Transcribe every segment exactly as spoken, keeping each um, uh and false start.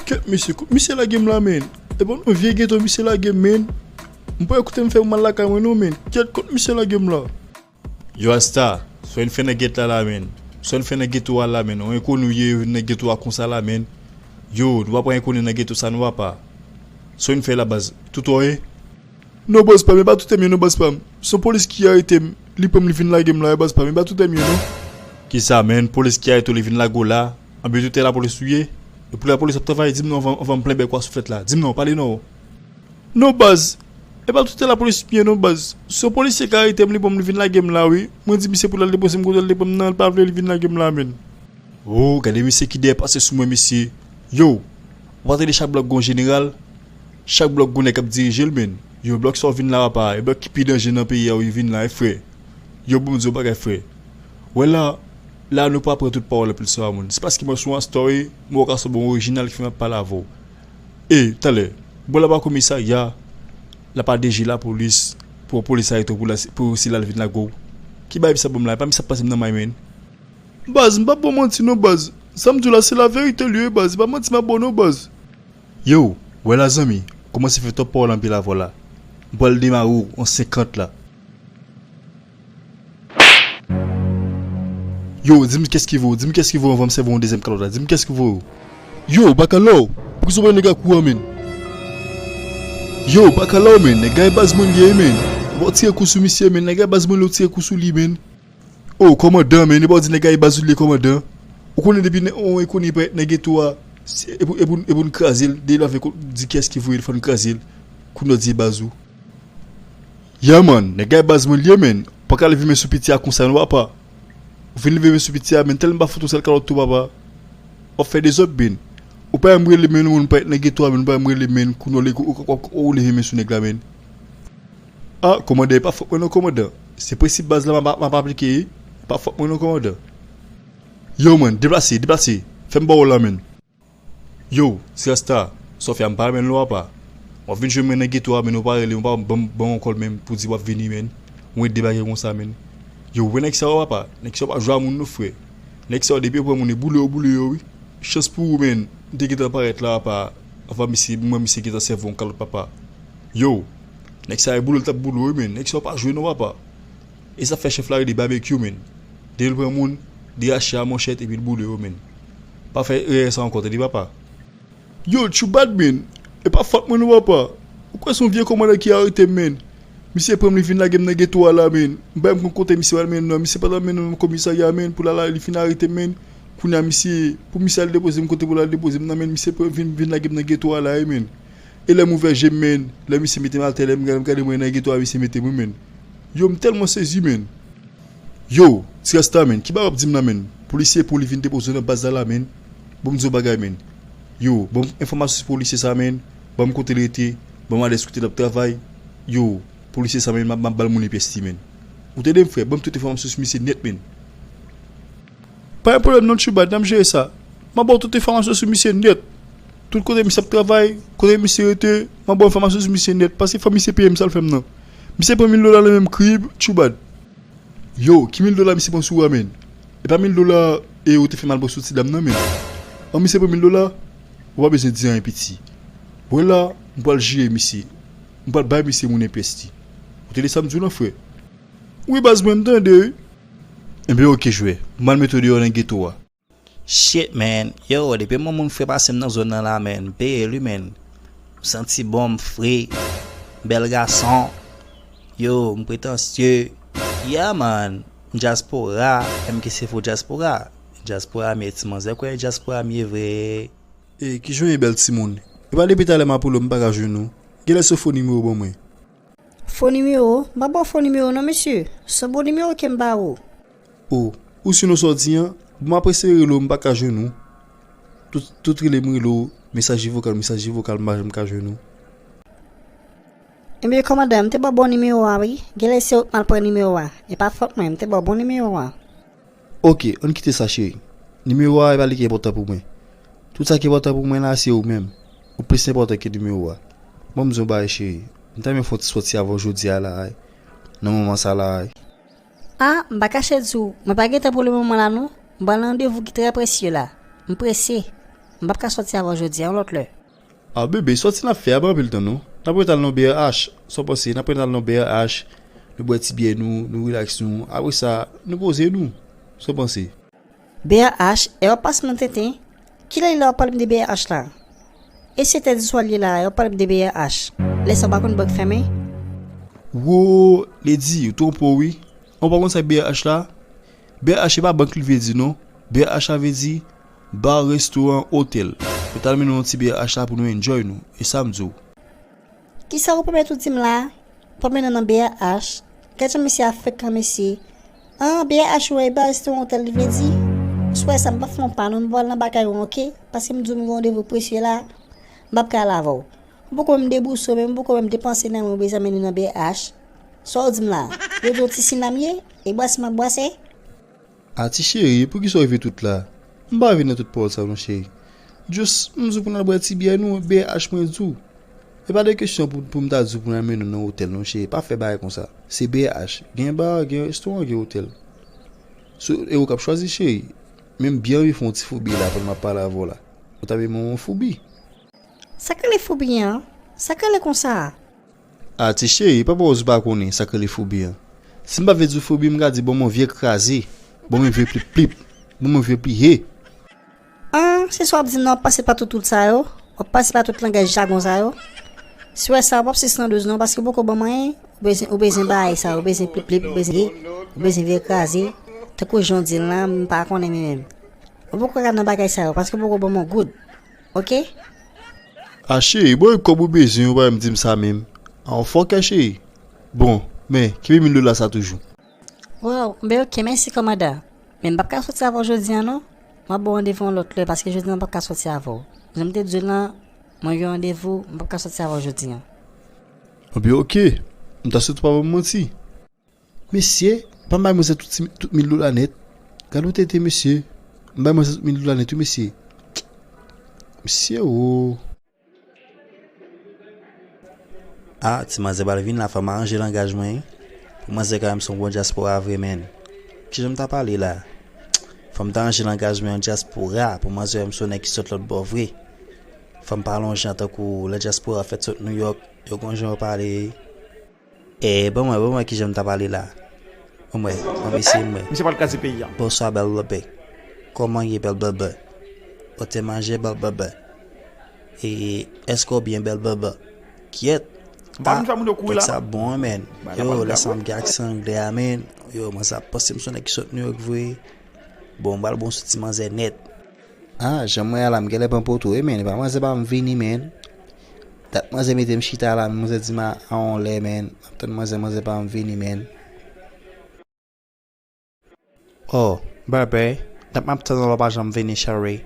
Kèt mesye, kot misye lage m la, menn? E bon, non, vye geto misye lage m, menn. M pa kote m fè pou m al lakay mwen, non, menn. Kèt, kot misye lage m la? Yo, Rasta, sa w vin fè nan geto a la, menn? Sa w vin fè nan geto a la, menn? Yon enkoni w ye, w vin nan geto a konsa la, menn? Yo, nou pa pran enkoni nan geto sa, non, papa. Sa w vin fè la, baz? Tout ou ye? Non, baz pa m, e pa tout m ye non, baz pa m. Se yon polis ki arete m, li pran m, li vin lage m la, e baz pa m, e pa tout m ye non. Kisa, menn? Polis ki arete w, li vin lage w la? Anben, tout lapolis ou ye? E pou lapolis ap travay, di m non, anvan, anvan m plen bèk ou a souflèt la. Di m non, pale non. Non, baz. E pa tout lapolis m ye non, baz. Se yon polisye ki arete m, li pran m, li vin lage m la, wi. Mwen di misye pou l al depoze m kote l te pran m nan, l pa vle, li vin lage m la, menn. Oh, gade misye ki dèyè pase sou mwen, mesye. Yo, ou pa tande chak blòk gon jeneral? Chak blòk gon nèg k ap dirije l, menn. Yo, blòk sa w vin la, papa, e blòk ki pi danje nan peyi a, wi, vin la, e frè. Yo, bon, m di w bagay, frè. Wè la, la, nou pa pran tout pawòl anpil sou moun. Se paske mwen sou yon story, mwen ka sou bon orijinal ki fè m ap pale avè w. E, talè, bò la pa komisarya, la pa D G lapolis, pou polis arete w pou la, pou si l al vin lage w. Ki bagay misye ap ban m la, e pa misye ap pase m nan may, menn. Baz, m p ap ba w manti non, baz. Sa m di w la, se laverite l ye, baz. E pa manti m ap ba w non, baz. Yo, wè la, zanmi, kòmanse fè twòp pawòl anpil avè w la. M pral demare w an senkant la. Yo, di m kiyès ki voye w, di m kiyès ki voye w anvan m sèvi w yon dezyèm kalòt la. Di m kiyès ki voye w. Yo, Bakalaw, poukisa w bay nèg la kou a, menn? Yo, Bakalaw, menn, nèg la e baz mwen li ye, menn. Ou pa tire kou sou misye, menn, nèg la e baz mwen li, ou tire kou sou li, menn. Oh, kòmandan, men, e pa w di nèg la e baz ou li ye, kòmandan. Ou konnen depi yon enkoni parèt nan geto a, se, e pou, e pou, e pou n kraze l, depi l avèk ou, di kiyès ki voye l, fò n kraze l. Kounye a w di e baz ou. Yeah, man, nèg la e baz mwen li ye, menn. Ou pa ka leve men sou piti a konsa, non, papa. Ou fin leve men sou piti a, menn, tèlman m pa fout yon sèl kalòt tou, papa. W ap fè dezòd, menn. Ou pa janm rele, menn, ou parèt nan geto a, menn, ou pa janm rele, menn, kounye a w leve men sou nèg la, menn. Ah, kòmandan, e pa fòt mwen non, kòmandan. Se prensip baz la m ap, m ap aplike, e pa fòt mwen non, kòmandan. Yo, man, deplase, deplase. Fè m ba w la, menn. Yo, ti Rasta, sa w fè a m pa renmen l non, papa. W ap vin jwenn mwen nan geto a, menn, ou pa rele m, ou pa ban m, ban m yon kòl menm pou di w ap vini, menn. Ou ret debake konsa, menn. Yo, wè nèg sa yo, papa. Nèg sa yo pa jwe a moun non, frè. Nèg sa yo, depi yo pran moun, e boule yo, boule yo, wi. Chans pou ou, menn. M te gentan parèt la, papa. Anvan misye, mwen, misye gentan sèvi yon kalòt, papa. Yo, nèg sa yo boule l t ap boule w, wi, menn. Nèg sa yo pa jwe non, papa. E sa fè chèf la rele Babekyou, menn. Depi l pran moun, li rache a manchèt epi l boule yo, menn. Pa fè erè sa ankò, tande, papa. Yo, Tchoubad, menn. E pa fòt mwen non, papa. Ou kwè se yon vye kòmandan ki arete m, menn? Misye pran m, li vin lage m nan geto a la, menn. M pa menm konn kote misye pral mennen m nan. Misye pral mennen m nan komisarya, menn, pou l al, li fin arete m, menn. Kounye a misye, pou misye al depoze m kote pou l al depoze m nan, menn, misye pran, vin, vin lage m nan geto a la, wi, menn. E lè m ouvè je m, menn, lè misye mete m atè, lè m gade, m gade mwen nan geto a, misye mete m, wi, menn. Yo, m tèlman sezi, menn. Yo, ti Rasta, menn, ki bagay w ap di m nan, menn? Polisye pou li vin depoze w nan baz la la, menn. Bon, m di w bagay, menn. Yo, ban m enfòmasyon sou polisye sa, menn. Ban m kote l rete, ban m adrès kote l ap travay. Yo, polisye sa, menn, m ap, m ap ba l moun pyès li, menn. Ou tande m, frè? Ban m tout enfòmasyon sou misye nèt, menn. Pa gen pwoblèm non, Tchoubad, n ap jere sa. M ap ba w tout enfòmasyon sou misye nèt. Tout kote misye ap travay, kote misye rete, m ap ba w enfòmasyon sou misye nèt. Paske fò misye peye m sa l fè m nan. Misye pran mil dola nan men m, krib, Tchoubad. Yo, ki mil dola misye pran sou ou a, menn? E pa mil dola e ou te fè m al pran sou ti dam nan, menn? An, misye pran mil dola? Ou pa bezwen di anyen, piti. Wè la, m pral jere misye. M pral bay misye moun pyès li. Ou tande sa m di w lan, frè? Wi, baz, mwen, m tande, wi. Enben, oke, jwè. M al mete w deyò nan geto a. Shit, man. Yo, depi yon moun fè pase m nan zòn nan la, man, m peye l, wi, man. M santi bon, m fre. Bèl gason. Yo, m pretansye. Yeah, man. M dyaspora. M ki se fo dyaspora. Dyaspora m ye, ti manzè kwè dyaspora m ye vre. E, kijan w ye, bèl timoun? E pa depi talè m ap rele w, m pa ka jwenn ou. Genlè se fo nimewo w ban mwen. Fo nimewo? M pa ba w fo nimewo non, mesye. Se yon bon nimewo ke m ba ou. O, ou si non sa w di an? Bon, m ap eseye rele w, m pa ka jwenn ou. Tout, tout rele m rele w, mesaje vokal, mesaje vokal, m pa janm ka jwenn ou. Ebyen, kòmandan, m te ba w bon nimewo a, wi. Genlè se ou k mal pran nimewo a. E pa fòt mwen, m te ba w bon nimewo a. Oke, ann kite sa, cheri. Nimewo a, e pa li ki enpòtan pou mwen. Tout sa ki enpòtan pou mwen la, se ou menm. Ou plis enpòtan ke nimewo a. Ban m di w yon bagay, cheri. M ta renmen fè yon ti sòti avè w jodi a la, nan moman sa la. A, m pa kache di w, mwen pa gen tan pou lemoman la, non. M pran yon randevou ki trè presye la. M prese. M p ap ka sòti avè w jodi a, yon lòt lè. A, bebe, sòti n ap fè a pa anpil tan non. N ap ret al nan B R H. Sa w panse? N ap ret al nan B R H. Nou bwè ti byè nou, nou rilaks nou. Apre sa, nou poze nou. Sa w panse? B R H, e w ap pase m nan tenten? Kilè li la w ap pale m de B R H la? E sèt è di swa l ye la, e w ap pale m de B R H. Lè sa w pa konn bank fèmen? Wo, Lady, ou twonpe w wi. Ou pa konn sa k B R H la? B R H se pa bank li vle di non. B R H la vle di bar, restoran, otèl. Yo t al mennen w nan ti B R H la pou nou enjoy nou. E sa m di w. Kisa ou pèmèt ou di m la? Pran mennen nan B R H. Gad jan mesye a frekan mesye. An, B R H ou wè e bar, restoran, otèl li vle di? Si w wè sa, m p ap fè w pa non, m pral nan bagay ou, oke? Paske m di w m gen randevou presye la, m p ap ka al avè w. Ou poko menm debouse w menm, ou poko menm depanse nan men w bezwen mennen nan B R H. Sa w di m la? Yo di w ti sinam ye? E bwase m ap bwase? A ti cheri, poukisa w rive tout la? M pa rive nan tout pawòl sa non cheri. Just, m di w pou n al bwè ti byè nou, B R H mwen di w. E pa de kesyon pou, pou m ta di w pou n al mennen w nan otèl non cheri. Pa fè bagay konsa. Se B R H. Gen bar, gen restoran, gen otèl. So, e ou k ap chwazi cheri. Men m byen anvi fè yon ti foubi la pandan m ap pale avè w la. Ou ta renmen yon foubi? Sa k rele foubi an? Sa k rele konsa? A ti cheri, pa pawòz ou pa konnen sa k rele foubi an. Si m pa vle di w foubi, m ka di ban m yon vye kraze, ban m yon vye plip plip, ban m yon vye pliye. An, se sa w ap di m nan, w ap pase pa tout wout sa yo, w ap pase pa tout langaj jagon sa yo. Si w wè sa, w p ap sispann douz non, paske w poko ban m anyen, ou bezwen, ou bezwen bagay sa yo, ou bezwen plip plip, ou bezwen ye, ou bezwen vye kraze, tankou jan w di l lan, m pa konnen mwen menm. Ou poko ka nan bagay sa yo, paske w poko ban m yon goud. Oke? A cheri, bon e kòb ou bezwen, ou pa menm di m sa menm. A w fòkè cheri. Bon, men, kenbe mil dola sa toujou. Waw, ben oke, mèsi kòmandan. Men m p ap ka sòti avè w jodi a non. M ap ba w randevou yon lòt lè paske jodi a m p ap ka sòti avè w. Jan m te di w lan, mwen gen randevou, m p ap ka sòti avè w jodi a. Anben oke, m ta swete w pa ban m manti. Mesye, pa m bay manzè tout, ti- tout mil dola nèt. Gade yon tenten, mesye. M bay manzè tout mil dola nèt, wi, mesye. Mesye, o. A, ti manzè pral vin la, fò m aranje langaj mwen, wi. Pou manzè ka wè m se yon bon dyaspora vre, menn. Kijan m ta pale la? Fò m ta ranje langaj mwen an dyaspora, pou manzè wè m se yon nèg ki sot lòt bò vre. Fò m pa lonjan tankou lè dyaspora fèt sot Nouyòk, yo gon jan yo pale. E, ban mwen, ban mwen kijan m ta pale la. Ban mwen, ban mesye mwen. Misye pral kraze peyi a. Bonswa, bèl bebe. Kòman ye, bèl bebe? Ou te manje, bèl bebe? E, èske w byen, bèl bebe? Kyèt. M pa vin fè moun yo kouri la. Tèks sa bon, menn. Yo, lè sa m gen aksan anglè a, menn. Yo, mwen sa panse m se yon nèg ki sot Nouyòk vre. Bon, m pral bon sou ti manzè nèt. A, jan m wè a la, m genlè pran poto, wi, menn. E pa manzè pa m vini, menn. Dat manzè mete m chita la, manzè di m a, a yon lè, menn. M ap tann manzè, manzè pa m vini, menn. O, bebe, dat m ap tann ou la, w pa janm vini, cheri.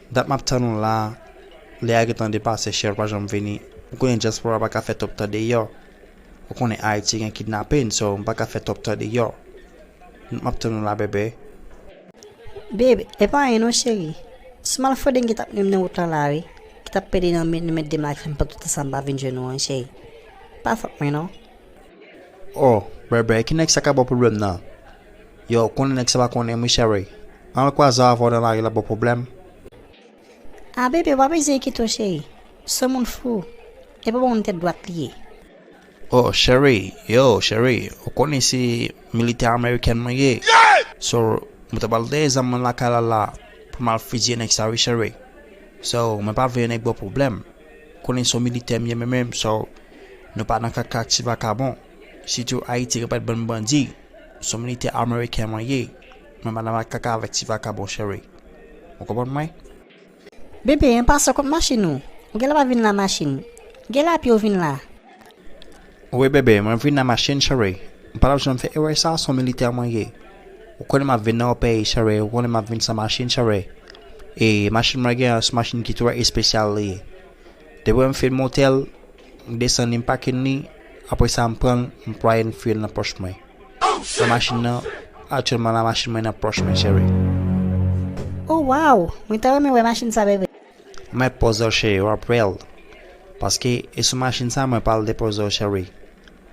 Dat m ap tann ou la, lè a gentan depase, cheri, w pa janm vini. Ou konnen dyaspora pa ka fè twòp tan deyò. Ou konnen Ayiti gen kidnapin, so m pa ka fè twòp tan deyò. M ap tann ou la, bebe. Babe, e pa anyen non, cheri. Si w m al fwode m ki t ap menm nan wout la la, wi. Ki t ap pede nan men, nan men de m la ki fè m pran tout tan sa m pa vin jwenn ou an, cheri. Pa fòt mwen non. O, bebe, ki nèg sa ka ba w pwoblèm nan? Yo, konnen nèg sa pa konnen m, wi, cheri. An al kwaze avè w nan lari, l ap ba w pwoblèm. A, bebe, w pa bezwen enkyete w, cheri. Se yon moun fou. E pa bon moun tèt dwat li ye. O, cheri, yo, cheri, ou konnen se militè amerikèn mwen ye. So, mwen ta pral dèyè zam mwen lakay la la pou m al fizye nèg sa wi, cheri. So, mwen pa vle yon nèg ba w pwoblèm. Konnen se yon militè m ye mwen menm, so, nou pa nan kaka ak ti vakabon. Sitou Ayiti gen pèt bann bandi. Se yon militè amerikèn mwen ye. Mwen pa nan kaka avèk ti vakabon, cheri. Ou konprann mwen? Bebe, an pasan kot machin ou? Ou genlè pa vin la machin. Genlè a pye w vin la. Wi, bebe, mwen vin la machin, cheri. M pa t ap janm fè erè sa, se yon militè mwen ye. Ou konnen m ap vin nan yon peyi, cheri. Ou konnen m ap vin san machin, cheri. E machin mwen gen an, se machin ki trè espesyal li ye. Depi m fin monte l, m desann li, m pakin li, apre sa, m pran l, m plwaye l, m fouye l nan pòch mwen. Nan machin nan, aktyèlman la machin mwen nan pòch mwen, cheri. O, waw! Mwen ta renmen wè machin sa, bebe. Mèt poze w, cheri, w ap wè l. Paske e sou machin sa mwen pral depoze w, cheri.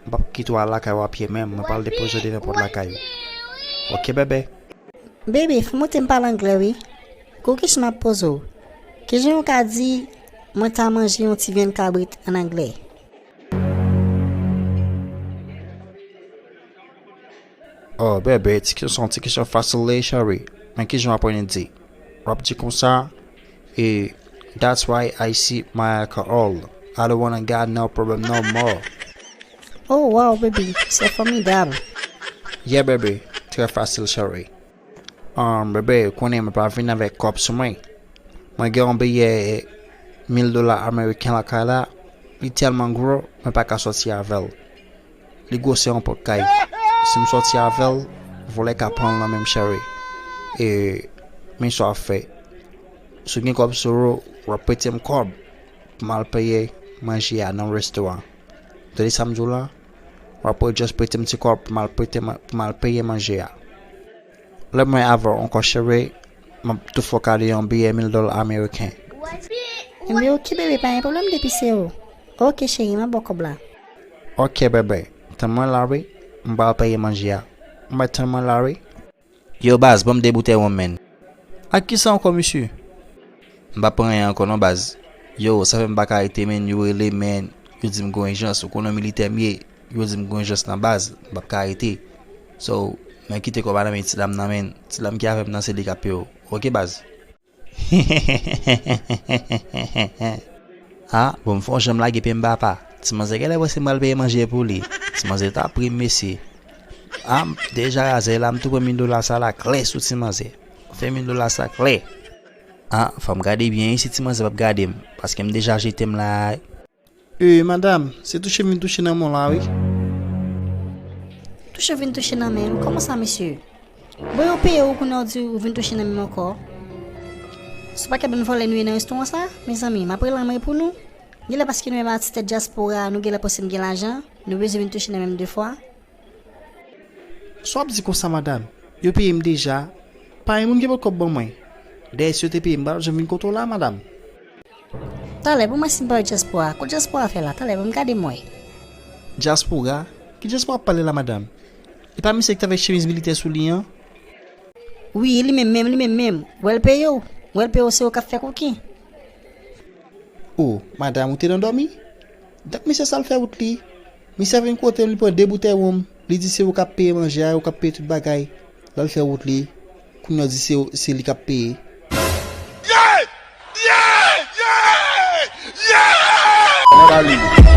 M p ap kite w al lakay ou a pye menm, mwen pral depoze w devan pòt lakay ou. Oke, bebe? Bebe, fè monte m pale anglè, wi. Gon kesyon m ap poze w. Kijan w ka di, mwen ta manje yon ti vyann kabrit an anglè? Oh, bebe, ti kesyon, ti kesyon fasil li, cheri. Men kijan w ap di? W ap di konsa, e, that's why I sip my alcohol. I don't wanna got no problem no more. Oh, wow, baby, c'est formidable. Yeah, bebe, trè fasil, cheri. Um, bebe, ou konnen mwen pa vin avèk kòb sou mwen. Mwen gen yon biyè mil dola ameriken lakay la, li tèlman gwo, mwen pa ka sòti avè l. Li gwosè yon pòt kay. Si m sòti avè l, vòlè ka pran l nan men m, cheri. E, men sa w ap fè. Si w gen kòb sou ou, w ap prete m kòb pou m al peye manje a nan restoran. Tande sa m di w la? W ap just prete m ti kòb pou m al prete man-, pou m al peye manje a. Lè mwen avè w ankò, cheri, m ap tou fè w kado yon biyè mil dola ameriken. Ebyen, oke, bebe, pa gen pwoblèm depi se ou. Oke, cheri, m ap ba w kòb la. Oke, bebe, tann mwen la, wi. M pral peye manje a. Ou mèt tann mwen la, wi. Yo, baz, ban m de boutèy wonm, menn. Ak kisa ankò, mesye? M pa pran anyen ankò non, baz. Yo, sa fè m pa ka rete, menn, yo rele, menn, yo di m gon ijans, ou konnen militè m ye, yo di m gon ijans nan baz, m p ap ka rete. So, mwen kite kòb la nan men ti dam nan, menn, ti dam ki avè m nan se li k ap peye w. Oke, baz. Ah, bon, m fè yon jan m lage pye m papa. Ti manzè genlè panse m pral peye manje pou li. Ti manzè ta pri m, mesye. Ah, m deja razè la, m tou pran mil dola sa la klè sou ti manzè. Fè mil dola sa klè. Ah, fò m gade byen wi si ti manzè p ap gade m, paske m deja jete m la. E, madanm, se touche m vin touche nan men w la, wi. Touche w vin touche nan men m? Kòman sa, mesye? Bon, yo peye w, kounye a w di w vin touche nan men m ankò. Se yon pakèt bann vòlè nou ye nan restoran sa, mezanmi, m ap rele anmwe pou nou. Genlè paske nou menm atis tèt dyaspora, nou genlè panse n gen lajan, nou bezwen vin touche nan men m de fwa. Sa w ap di konsa, madanm? Yo peye m deja. Pa gen moun ki pot kòb ban mwen. Dayè, si yo te peye m, m pa t ap janm vin kote w la, madanm. Talè, ban m wè si m pa wè dyaspora. Kot dyaspora fè la? Talè, ban m gade m wè. Dyaspora? Ki dyaspora w ap pale la, madanm? E pa misye ki t avèk chemiz militè sou li an? Wi, li menm menm, li menm menm. W wè l peye w? W wè l peye w, se ou k ap fè koki? O, madanm, ou te nan dòmi? Donk misye sa l fè wout li. Misye vin kote m, li pran de boutèy wonm. Li di se ou k ap peye manje a, ou k ap peye tout bagay. L al fè wout li. Kounye a di se, se li k ap peye. Yeah! Yeah! Yeah! Yeah!